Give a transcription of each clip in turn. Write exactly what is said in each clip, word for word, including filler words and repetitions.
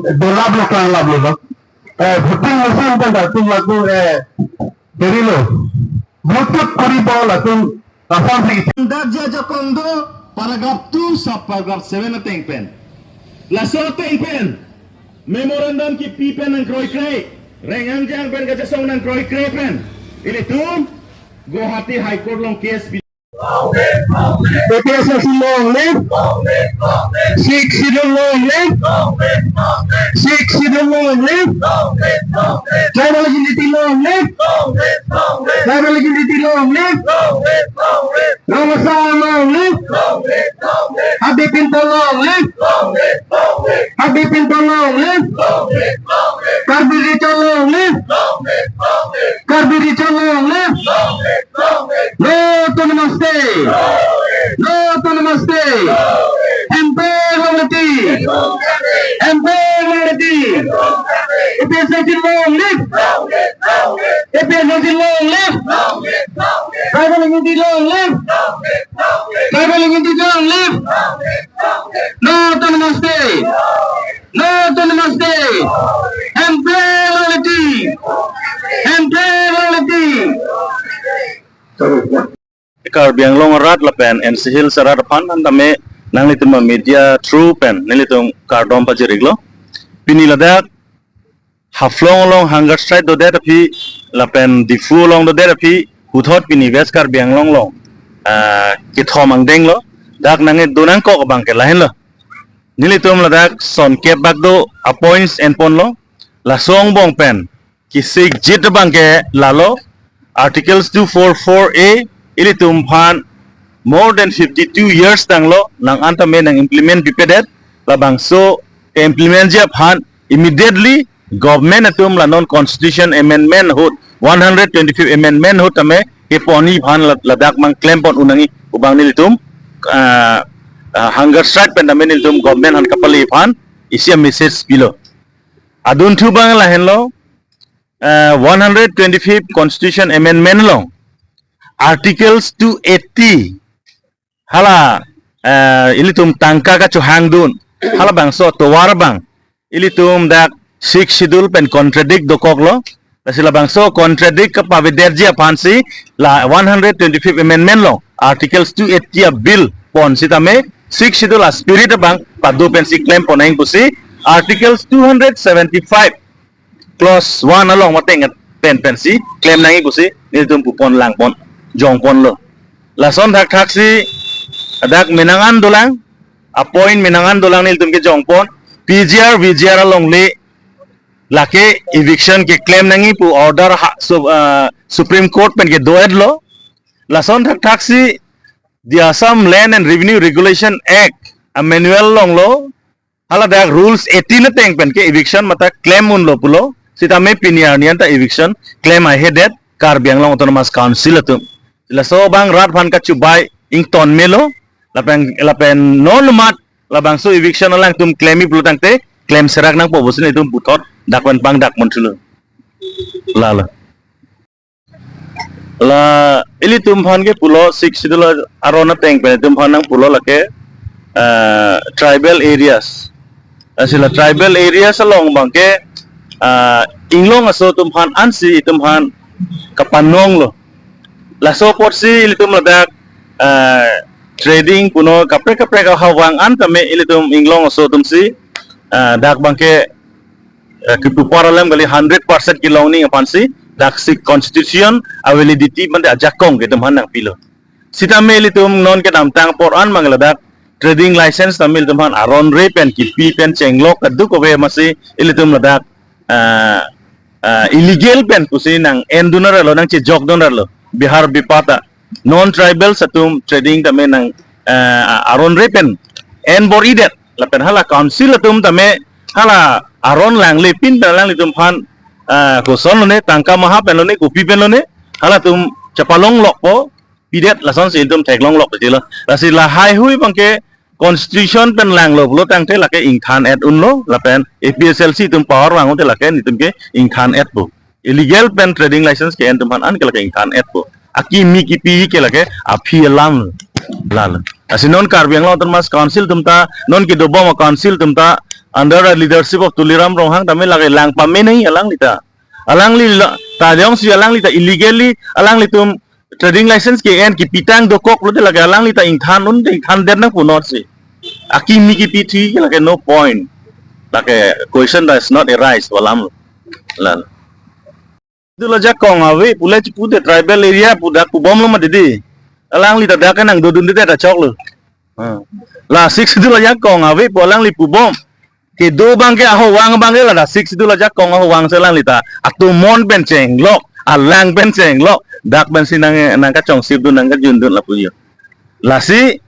Dolap lo, klanglap lo. Eh, voting machine pen latum latum, eh, deri lo. Bluetooth kori bo latum, lason si. Dak ajakong do, paragraph two, sub paragraph seven ateng pen. Laso ateng pen memorandum kipi pen nangkroikre, Reng Angjang pen kachesong nangkroikre pen ilitum Guwahati High Court along case pi. A P H L C long live. Sixth Schedule long live. Sixth Schedule long live. Tribal unity long live. Tribal unity long live. Rong Asar long live. Habib Pinto long live. Habib Pinto long live. Karbi Recho long live. Karbi Recho long live. No Autonomous State. No Autonomous State. M P long live. M P long live. A P H L C long live. A P H L C long live. Tribal unity long live. Tribal unity long live. No Autonomous State. No Autonomous State. M P long live. M P long live. Karbi Anglong arat lapen N C Hills arat aphan an tame nanglitum media through pen nelitum kardom pajir-iklo. Pini ladak Haflong along hunger strike dodet aphi lapen Diphu along dodet aphi puthot pini West Karbi Anglong along, ah, kethom angdeng lo. Dak nangkedun nangkok abang ke lahenlo. Nelitum ladak son kep bak do a points enponlo. Laso angbong pen kesikjit abang ke lalo, Articles two four four A ilitum aphan more than fifty-two years tanglo, nang an tame nang-implement pipedet, labangso ke-implement-ji aphan immediately government atum la non constitution amendment ahut, one hundred twenty-fifth amendment ahut tame keponji aphan la-, ladak mang klempon un nangji pu abang nelitum, ah, ah, hunger strike pen tame nelitum government aphan kapale aphan isi a message pilo. Adunthu abang lahenlo, ah, one hundred twenty-fifth constitution amendment along Articles two eighty, hala, ah, ilitum tangka kachohangdun, halabangso atovar abang ilitum dak Sixth Schedule pen contradict dokoklo. Lasi labangso contradict kapavedetji aphansi la one hundred twenty-fifth amendment along Articles two eighty a bill pon sitame Sixth Schedule a spirit abang pado pensi klempon nangji pusi Articles two hundred seventy-five clause one along mateng pen pensi klem nangji pusi nelitum pupon langpon jongponlo. Lason thakthaksi dak menang an dolang, a point menang an dolang nelitum kejongpon, P G R, V G R alongle lake eviction keklem nangji pu order ha, su-, ah, Supreme Court pen kedo-etlo. Lason thakthaksi the Assam Land and Revenue Regulation Act a manual along lo, haladak rules eighteen ateng pen ke eviction mate klem unlo pulo. Sitame pini arni an ta eviction klem ahedet Karbi Anglong Autonomous Council atum. Laso abang rat aphan kachubai ington melo, lapen, lapen non mat labangso eviction alangtum klemji pulo tangte klem serak nangpo pusi nelitum puthot dak pen pangdak munthulo. Lalo. La ilitum aphan ke pulo Sixth Schedule aron ateng pen itum aphan nangpulo lake, ah, tribal areas. Lasi la tribal areas along abang ke, ah, inglong aso atum aphan ansi itum aphan kapanonglo. Laso apotsi ilitum ladak, ah, trading puno kaprek kaprek ahawang an tame ilitum inglong aso atumsi, ah, dak abang ke, eh, kepupar alam kali hundred percent kelongning aphansi daksi constitution a validity mate ajakong ke itum aphan nangpilo. Sitame ilitum non kedamtang apor an mang ladak trading license tame ilitum aphan aron re pen kipi pen chenglok kadokave amatsi ilitum ladak, ah, ah, illegal pen pusi nang-endun ralo, nangchejokdun ralo. Bihar bipat a non tribals atum trading tame nang, ah, aron re pen en bor-idet. Lapen hala council atum tame hala aron langle pin pen alanglitum aphan, ah, koson lone, tangka maha pen lone, kopi pen lone, halatum chepalonglokpo, pidet lasonsi itum theklonglok tilo. Lasi lahai hui abang ke constitution pen langlo pulo tangte lake ingthan-et unlo, lapen A P H L C atum power vang unte lake nelitum ke ingthan-etpo. Illegal pen trading license ke-en atum aphan an ke lake ingthan-etpo. Akimi kipi ke lake aphi alam lalo. Lasi non Karbi Anglong Autonomous Council atum ta, non kedobom a council atum ta, under the leadership of Tuliram Ronghang tame lake lang pame nangji alangli ta. Alangli la, ta jongsi alangli ta illegally, alanglitum trading license ke-en kipitang dokok lote lake alangli ta ingthan un, ingthan det nangpunot si. Akimi kipi thi ke lake no point. Lake question does not arise pu alam lo. Lalo. Schedule ajakong ave pu le chipu te tribal area pu dak pubomlo ma didi. Alangli ta dak nangdodunde ta choklo. Ah. La Sixth Schedule ajakong ave pu alangli pubom. Kedo abang ke ahowang abang ke ladak Sixth Schedule ajakong ahowang si alangli ta. Atum mon pen chenglok, alang pen chenglok, dak pensi nang, nangkachongsipdun, nangkajundun lapu jo. Lasi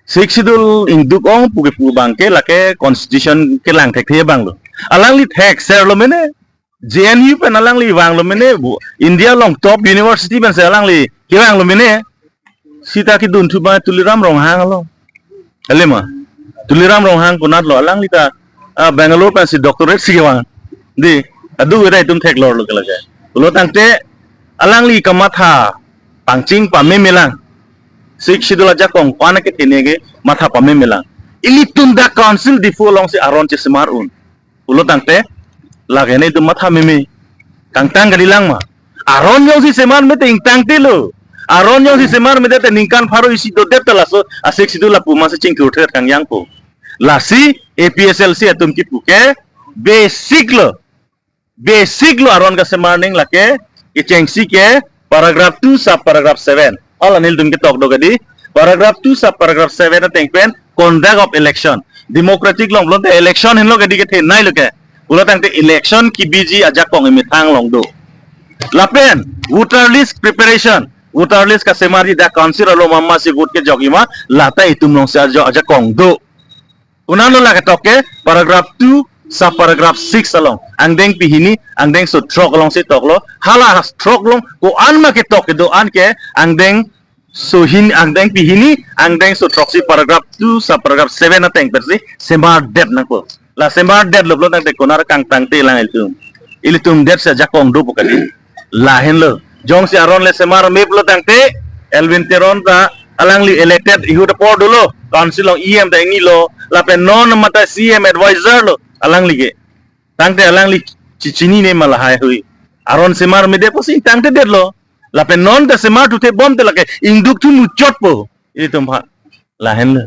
Sixth Schedule ingduk-ong pu kepu abang ke lake constitution kelang thekthe abang lo. Alangli thekser lo mene. J N U pen alangli vanglo mene bu. India along top university pensi alangli kevanglo mene. Sita kedun thu ba Tuliram Ronghang along. Kali ma? Tuliram Ronghang konatlo, alangli ta, ah, Bangalore pensi doctorate si kevang. Di, adu ira itum theklorlo ke lake. Pulo tangte alangli kamatha pangching pameme lang. Sixth Schedule ajakong ko-an ke thene ke matha pameme lang. Ilitum dak Council Diphu alongsi aron chesemar un. Pulo tangte, lake ne itum matha meme. Kangtang kali lang ma. Aron jongsi semar mete ingtangte lo. Aron jongsi semar mete te ningkan pharo isi dodet ta laso a Sixth Schedule lapu masi chingthurthe kangjangpo. Lasi A P H L C atum kipu ke basic lo. Basic lo aron kasemar ning lake kechengsi ke paragraph two sub paragraph seven. All anil dun ketok do kadi. Paragraph two sub paragraph seven ateng pen conduct of election. Democratic along pulote election henlo kadi kethenei lo ke. Pulo tangte election kebiji ajakong emethang along do. Lapen voter list preparation. Voter list kasemarji dak Council along mama si vote kejokji ma, lata itum alongsi ajo ajakong do. Konatlo lake tok ke paragraph two sub paragraph six along. Angdeng pehini, angdengso throk alongsi toklo. Hala throk along ko-an ma ketok kedo-an ke angdengso hini, angdeng pehini, angdengso throksi paragraph two sub paragraph seven ateng pensi semardet nangpo. La semardetlo pulo tangte konat kangtangte lang ilitum. Ilitum detsi ajakong dopo kali. Lahenlo. Jongsi aron le semar me pulo tangte Elwin Teron ta alangli elected ihut apor dolo. Council along E M ta ingnilo. Lapen non mate C M advisor lo alangli ke. Tangte alangli chi-, chinine ma lahai hui. Aron semar medet pusi tangte detlo. Lapen non ta semar thuthe bom te lake ingduk thu muchotpo. Ilitum pha. Lahenlo.